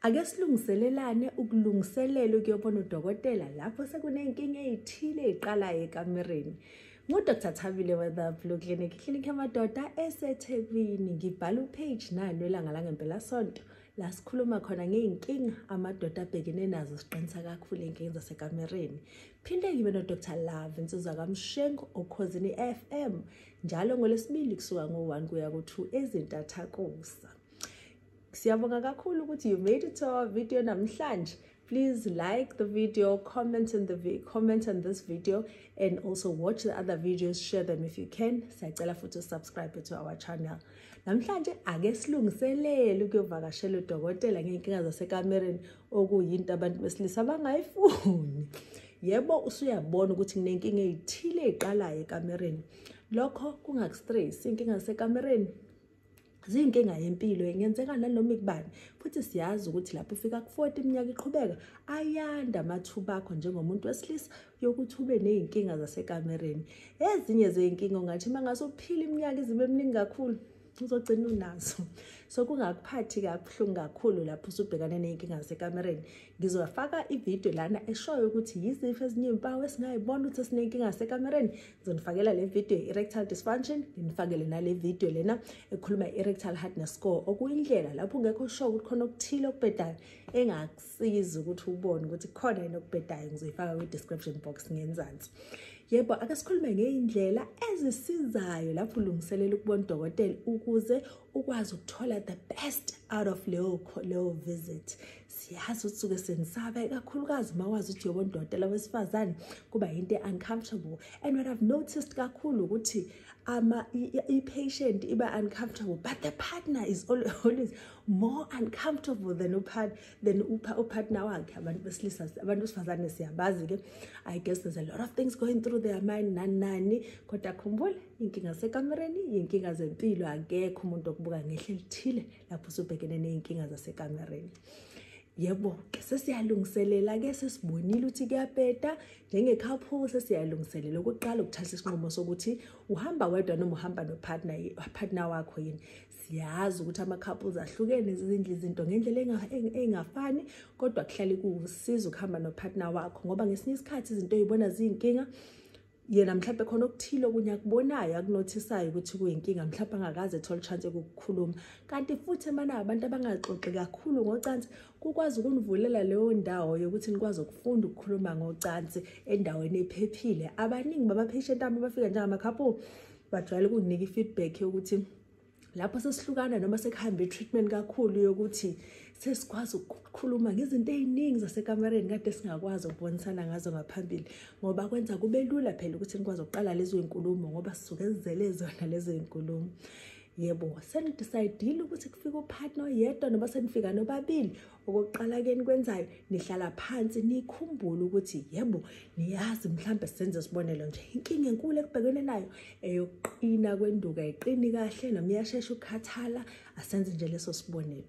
Ake silungiselelane ukulungiselela ukuyobona udokotela lapho sekuney'nkinga ey'thile ey'qalayo ekamereni. NguDr Thabile with Blue Clinic, iklinikhi yamadoda eseThekwini. Ngibhala upage 9 welanga langempelasonto la sikhuluma khona ngey'nkinga amadoda abhekene nazo, siqinisa kakhulu iy'nkinga zasekamereni. Phinde ngibe no-Dr Love Insizwa kaMshengu okhozini FM njalo ngolwesibili kusuka ngo-1 kuya ku-2 ezintathakusa. Siyabonga kakhulu ukuthi you made it to our video namhlanje. Please like the video, comment on this video, and also watch the other videos, share them if you can. Siyacela futhi subscribe to our channel. Namhlanje ake silungiselele ukuyovakashela udokotela ngey'nkinga zasekamereni, okuyinto abantu besilisa abangayifuni. Yebo, usuyabona ukuthi kunenkinga ey'thile ey'qalayo ekamereni. Lokho kungakustress. Iy'nkinga zasekamereni ziyinkinga yempilo, ingenzeka nanoma ikubani, futhi siyazi ukuthi lapho ufika ku-40 iminyaka iqhubeka, ayanda amathuba akho njengomuntu wesilisa yokuthi ube ney'nkinga zasekamereni. Ezinye zey'nkinga ungathi uma ngase uphile iminyaka izibe eminingi kakhulu, uzogcina unazo. So kungakuphathi kabuhlungu kakhulu lapho usubhekane ney'nkinga zasekamereni. Ngizofaka ividiyo lana eshoyo ukuthi yiziphi ezinye iy'mpawu esingayibona ukuthi siney'nkinga zasekamereni. Ngizonifakela le video ye-erectile dysfunction, nginifakele nale video lena ekhuluma i-erectile hardness score, okuyindlela lapho ungekho sure ukuthi khona okuthile okubhedayo, engakusiza ukuthi ubone ukuthi khona yini okubhedayo. Ngizoyifaka kwi-description box ngenzansi. Yebo, ake sikhulume ngey'ndlela ezisizayo lapho ulungiselela ukubona udokotela ukuze ukwazi ukuthola the best out of leyo visit. Siyazi ukuthi suke senisaba, ikakhulukazi uma wazi ukuthi uyobona udokotela wesifazane, kuba yinto e-uncomfortable. And what I've noticed kakhulu ukuthi i-patient iba uncomfortable, but the partner is always more uncomfortable than upartner wakhe. Abantu besilisa, abantu besifazane siyabazi-ke, I guess there's a lot of things going through their mind, nani nani. Kodwa khumbula, iy'nkinga zasekamereni iy'nkinga zempilo. Akekho umuntu okubuka ngehle elithile lapho usubhekene ney'nkinga zasekamereni. Yebo-ke, sesiyalungiselela-ke, sesibonile ukuthi kuyabheda. Njenge-couple sesiyalungiselela. Okokuqala ukuthatha isinqumo sokuthi uhamba wedwa noma uhamba nopartner partner wakho yini. Siyazi ukuthi ama-couples ahlukene, zizindlu izinto ngendlela ey'ngafani, kodwa kuhlale kuwusiza ukuhamba nopartner wakho, ngoba ngesinye isikhathi izinto oy'bona ziyinkinga, yena mhlawumbe khona okuthile okunye akubonayo, akunothisayo ukuthi kuyinkinga, mhlawumbe angakaze ethole chance yokukhuluma. Kanti futhi emana abantu abangaxoxi kakhulu ngocansi, kukwazi ukunivulela leyo ndawo yokuthi nikwazi ukufunda ukukhuluma ngocansi endaweni ephephile. Abaningi bama-patient ami abafika njengama-couple bajwayele ukunginika i-feedback yokuthi lapho sesihlukana noma sekuhambe i-treatment kakhulu, yokuthi sesikwazi ukukhuluma ngezinto ey'ningi zasekamereni kade singakwazi ukubonisana ngazo ngaphambili, ngoba kwenza kube lula phela ukuthi nikwazi ukuqala lezo y'nkulumo, ngoba sisuke sizele zona lezo y'nkulumo. Yebo, senidecide ukuthi kufika upartner oyedwa noma senifika nobabili, okokuqala-ke enikwenzayo, nihlala phansi, nikhumbule ukuthi yebo, niyazi mhlambe, senze isibonelo nje, inkinga enkulu ekubhekene nayo eyokuqina kwenduku, ayiqini kahle noma iyashesha ukukhathala. Asenze nje leso sibonelo.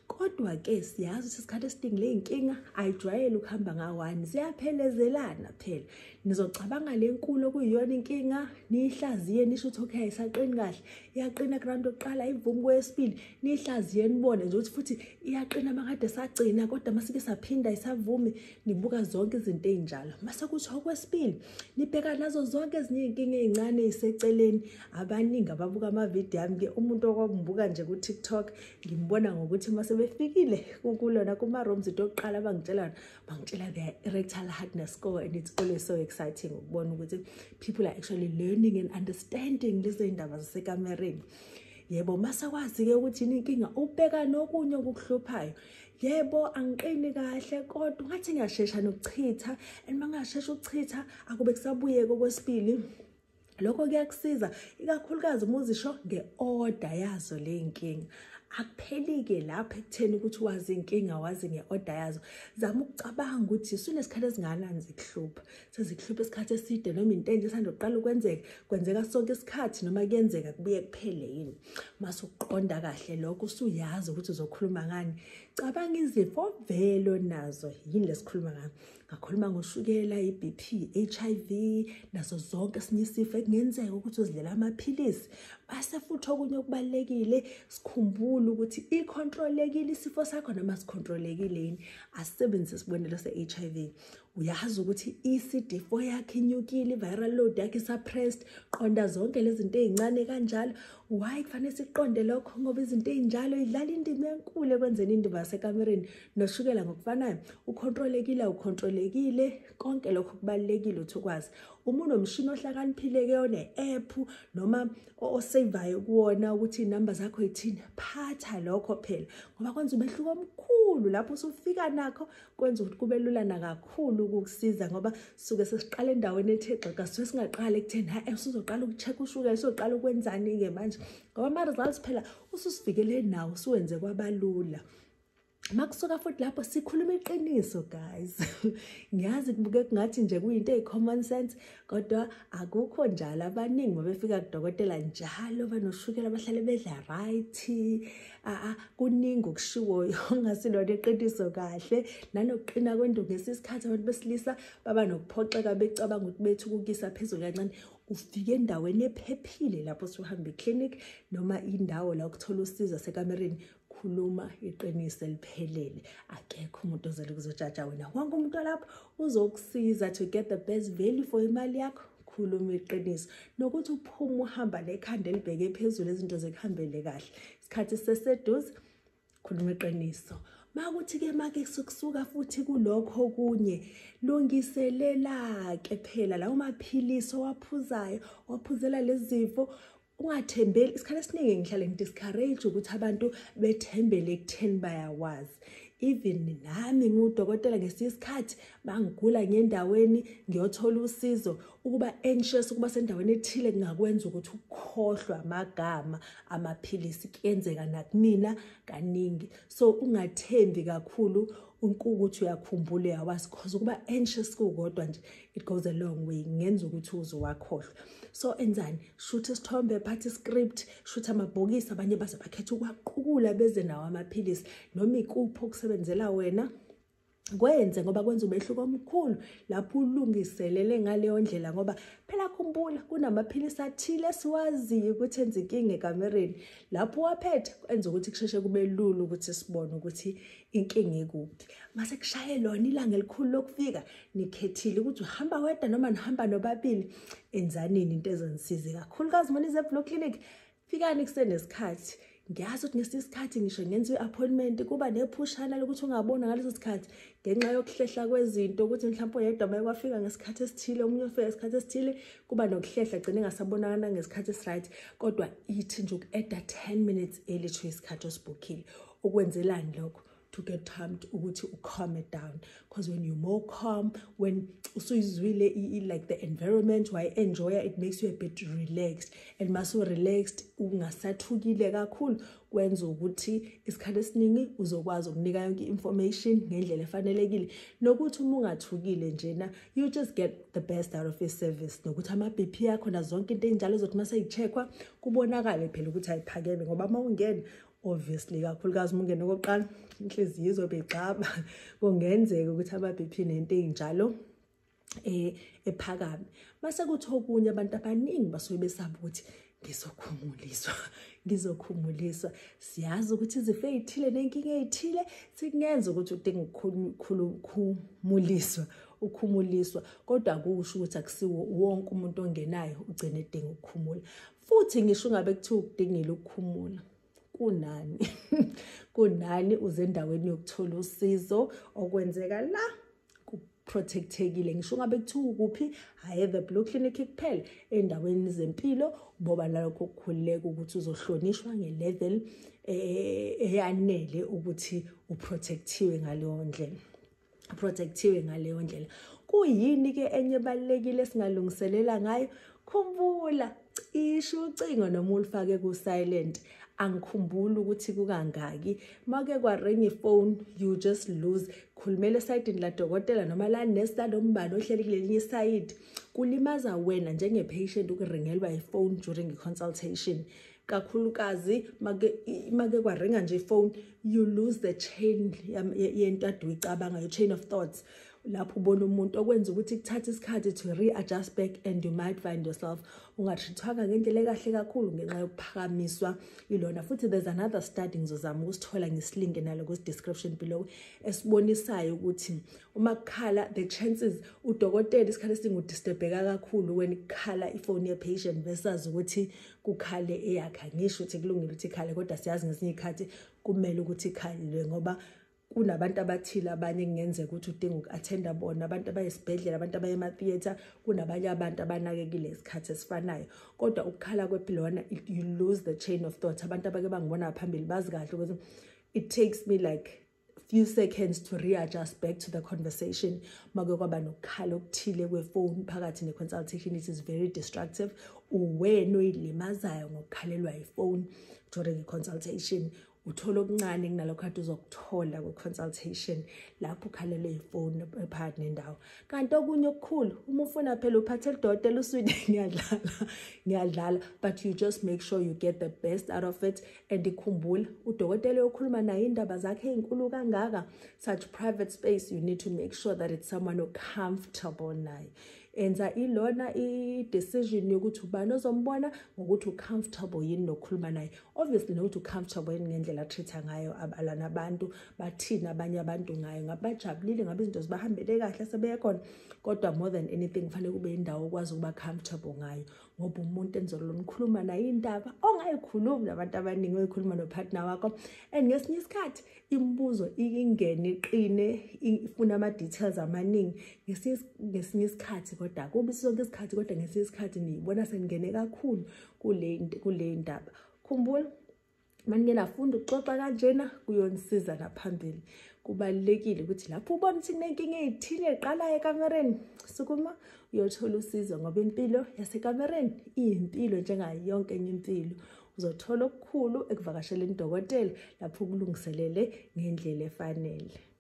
Kodwa-ke siyazi ukuthi isikhathi esiningi le y'nkinga ayijwayele ukuhamba nga-one, ziyaphelezelana phela. Nizocabanga le nkulu okuyiyona inkinga, niyihlaziye, nisho ukuthi okay, ayisaqini kahle, iyaqina kuround yokuqala, ayivumi kweyesibili. Niyihlaziye, nibone nje ukuthi futhi iyaqina makade sagcina, kodwa masike saphinda ayisavumi. Nibuka zonke izinto ey'njalo. Mase kuthi okwesibili nibheka nazo zonke ezinye iy'nkinga ey'ncane ey'seceleni. Abaningi ababuka amavidiyo ami-ke, umuntu okwambuka nje ku-TikTok, ngimbona ngokuthi uma sebefikile kulona kuma-rooms, into yokuqala abangitshela yona, bangitshela their erectile hardness score, and it's always so exciting ukubona ukuthi people are actually learning and understanding lezi ndaba zasekamereni. Yebo, masakwazi-ke ukuthi yini inkinga, ubheka nokunye okukuhluphayo. Yebo, angiqini kahle, kodwa ngathi ngiyashesha nokuchitha, and uma ngashesha ukuchitha akube kusabuyeka okwesibili. Lokho kuyakusiza ikakhulukazi uma uzisho nge-order yazo le nkinga. Akupheli-ke lapho ekutheni ukuthi wazi inkinga, wazi nge-order yazo. Zama ukucabanga ukuthi sunesikhathi esingakanani zikuhlupha. Sezikuhlupha isikhathi eside, noma into entsha esanda kuqala ukwenzeka, kwenzeka sonke isikhathi, noma kuyenzeka kubuye kuphele yini? Mase ukuqonda kahle lokho, usuyazi ukuthi uzokhuluma ngani. Cabanga izifo vele nazo yini lesikhuluma ngayo. Ngakhuluma ngoshukela, i-BP, HIV, nazo zonke esinye isifo ekungenzeka ukuthi uzidlela amaphilisi. Base futhi okunye okubalulekile sikhumbule ukuthi icontrolekile isifo sakho noma sicontrolekile yini. Asisebenzise isibonelo se-HIV. Uyazi ukuthi i-CD4 yakhe inyukile, i-viral load yakhe suppressed. Qonda zonke lezi zinto ezincane kanjalo. Why kufanele siqonde lokho? Ngoba izinto ezinjalo idlala indima enkulu ekwenzeni indima yasekamereni. Noshukela ngokufanayo, ucontrolekile, ucontrolekile, konke lokho kubalulekile ukuthi ukwazi. Uma unomshini ohlakaniphile-ke one-app noma osevayo kuwona ukuthi iy'namba zakho yithini, phatha lokho phela ngoba kwenza umehluko omkhulu lapho usufika nakho, kwenza ukuthi kube lula nakakhulu ukukusiza ngoba suke sesiqala endaweni ethe xaxa, suke singaqala ekutheni hayi usuzoqala uku-check ushukela, usuzoqala ukwenzani-ke manje ngoba ama-results phela ususifikele nawo, usuwenze kwabalula. Makusuka futhi lapho sikhuluma iqiniso guys. Ngiyazi kubuke kungathi nje kuyinto eyi-common sense kodwa akukho njalo. Abaningi mabefika kudokotela njalo banoshukela bahlale bedla right. Kuningi okushiwoyo ongasilona iqiniso kahle. Nanokuqina kwenduku ngesikhathi abantu besilisa baba nokuphoxeka becabanga ukuthi bethu ukukisa phezulu kancane. Ufike endaweni ephephile lapho usuhamba eclinic noma indawo la ukuthola usizo sekamereni. Khuluma iqiniso eliphelele, akekho umuntu ozele ukuzojaja wena, wonke umuntu lapho uzokusiza to get the best value for imali yakho. Khuluma iqiniso nokuthi uphume uhamba nekhanda elibheke phezulu, izinto zikuhambele kahle, isikhathi siseseduze. Khuluma iqiniso. Makuthi-ke make sekusuka futhi kulokho okunye, lungiselela-ke phela lawo maphilisi owaphuzayo, waphuzela lezi zifo. Ungathembeli. Isikhathi esiningi ngihlale ngidiscourage ukuthi abantu bethembele ekutheni bayawazi. Even nami ngudokotela ngesinye isikhathi bangigula ngendaweni ngiyothola usizo, ukuba anxious, ukuba sendaweni ethile kungakwenza ukuthi ukhohlwe amagama amaphilisi. Kuyenzeka nakumina kaningi. So ungathembi kakhulu ukuthi uyakhumbula uyawazi, cause ukuba anxious kukodwa nje it goes a long way, kungenza ukuthi uzowakhohlwa. So enzani? Shutha isithombe, phatha iscript, shutha amabhokisi. Abanye baze bakhetha ukwaqukula beze nawo amaphilisi noma ikuphi okusebenzela wena kwenze, ngoba kwenza umehluko omkhulu lapho ulungiselele ngaleyo ndlela. Ngoba phela khumbula kunamaphilisi athile esiwaziyo ukuthi enza inkinga ekamereni, lapho waphethe kwenza ukuthi kusheshe kube lula ukuthi sibone ukuthi inkinga ikuphi. Mase kushaye lona ilanga elikhulu lokufika, nikhethile ukuthi uhamba wedwa noma nihamba nobabili, enzanini into ezonisiza kakhulukazi uma nize eBlue Clinic. Fikani kusenesikhathi. Ngiyazi ukuthi ngesinye isikhathi ngisho ngenza i-appointment kuba nephushana lokuthi ungabona ngaleso sikhathi ngenxa yokuhlehla kwezinto, ukuthi mhlawumbe oyedwa maye kwafika ngesikhathi esithile, omunye ufika ngesikhathi esithile, kuba nokuhlehla gcine engasabonakala ngesikhathi esiright. Kodwa ithi nje uku-adda 10 minutes early to isikhathi osibhukhile. Ukwenzelani lokho? To get time ukuthi u-calm it down, because when you're more calm, when usuyizwile like the environment wayi-enjoya, it makes you a bit relaxed, and masu relaxed ungasathukile kakhulu, kwenza ukuthi isikhathi esiningi uzokwazi ukunika yonke i-information ngendlela efanelekile. Nokuthi uma ungathukile njena, you just get the best out of your service, nokuthi ama-BP yakho nazo zonke into ey'njalo zokuthi uma seyi-check-wa kubonakale phela ukuthi ayiphakeme. Ngoba uma ungena obviously kakhulukazi uma ungena okokuqala, inhliziyo izobe igxaba, kungenzeka ukuthi ama-BP nento ey'njalo ephakame. Mase kuthi okunye, abantu abaningi basuke besaba ukuthi ngizokhumuliswa, ngizokhumuliswa. Siyazi ukuthi izifo ey'thile ney'nkinga ey'thile singenza ukuthi udinge ukukhumuliswa, ukhumuliswa, kodwa akusho ukuthi akusiwo wonke umuntu ongenayo ugcine edinga ukukhumula. Futhi ngisho ungabe kuthiwa ukudingile ukukhumula, kunani uze endaweni yokuthola usizo okwenzeka la protectekile. Ngisho ungabe kuthiwa ukuphi, hhayi The Blue Clinic kuphela, endaweni zempilo boba nalokho kukhululeka ukuthi uzohlonishwa nge-level eyanele ukuthi uprotectiwe ngaleyo ndlela, protectiwe ngaleyo ndlela. Kuyini-ke enye ebalulekile esingalungiselela ngayo? Khumbula, cisha ucingo noma ulufake ku-silent. Angikhumbuli ukuthi kukangaki make kwaringa ifone, you just lose. Khulumela esayidini ladokotela noma la nesi lalombani ohleli kulelinye isayidi. Kulimaza wena njenge-patient ukuringelwa ifone during i-consultation. Kakhulukazi make kwaringa nje ifone, you lose the chain yento ade uyicabanga, your chain of thoughts. Lapho ubona umuntu okwenza ukuthi kuthathe isikhathi to readjust back, and you might find yourself ungatreatwanga ngendlela ekahle kakhulu ngenxa yokuphakamiswa ilona. Futhi there's another study ngizozama ukusithola ngisilinke nalo ku-description below, esibonisayo ukuthi uma kukhala, the chances udokotela isikhathi esiningi udisturbeka kakhulu when kukhala ifoni ye-patient versus ukuthi kukhale eyakhe. Angisho ukuthi kulungile ukuthi ikhale, kodwa siyazi ngezinye izikhathi kumele ukuthi ikhalwe, ngoba kunabantu abathile abanye kungenzeka ukuthi udinga uku-attenda bona, abantu abayesibhedlela, abantu abaye ema-theatre, kunabanye abantu abanakekile isikhathi esifanayo. Kodwa ukukhala kwepilona, you lose the chain of thought. Abantu abake bangibona phambili bazi kahle ukuthi it takes me like few seconds to readjust back to the conversation make kwaba nokukhala okuthile kwefoni phakathi ne-consultation. It is very destructive. Uwena oyilimazayo ngokukhalelwa ifoni during i-consultation. Uthola okuncane kunalokho kade uzokuthola kwi-consultation lapho ukhalelwe ifoni phakathi nendawo. Kanti okunye okukhulu, uma ufuna phela uphathele udokotela uswidi, ngiyadlala, ngiyadlala, but you just make sure you get the best out of it. And ikhumbula, udokotela okhuluma naye indaba zakhe ey'nkulu kangaka, such private space, you need to make sure that it's someone comfortable naye. Enza ilona i-decision yokuthi ubani ozombona ngokuthi u-comfortable yini nokukhuluma naye, obviously nokuthi u-comfortable yini ngendlela a-treat-a ngayo abalana abantu, bathini abanye abantu ngayo, ngabe bajabulile, ngabe izinto zibahambele kahle sebeye khona. Kodwa more than anything, kufanele kube indawo okwazi ukuba comfortable ngayo, ngoba umuntu enizolona nikhuluma naye indaba ongayikhulumi nabantu abaningi, oyikhuluma nopartner wakho. And ngesinye isikhathi imibuzo ingene iqine, ifuna ama-details amaningi ngesinye isikhathi, kodwa kubi sonke isikhathi, kodwa ngesinye isikhathi niyibona seningene kakhulu kule ndaba. Khumbula, manike nafunda ukuxoxa kanjena, kuyonisiza naphambili. Kubalulekile ukuthi lapho ubona ukuthi kunenkinga ey'thile eqalayo ekamereni, sukuma uyothola usizo, ngoba impilo yasekamereni iyimpilo njengayo yonke enye impilo. Uzothola okukhulu ekuvakasheleni udokotela lapho ukulungiselele ngendlela efanele.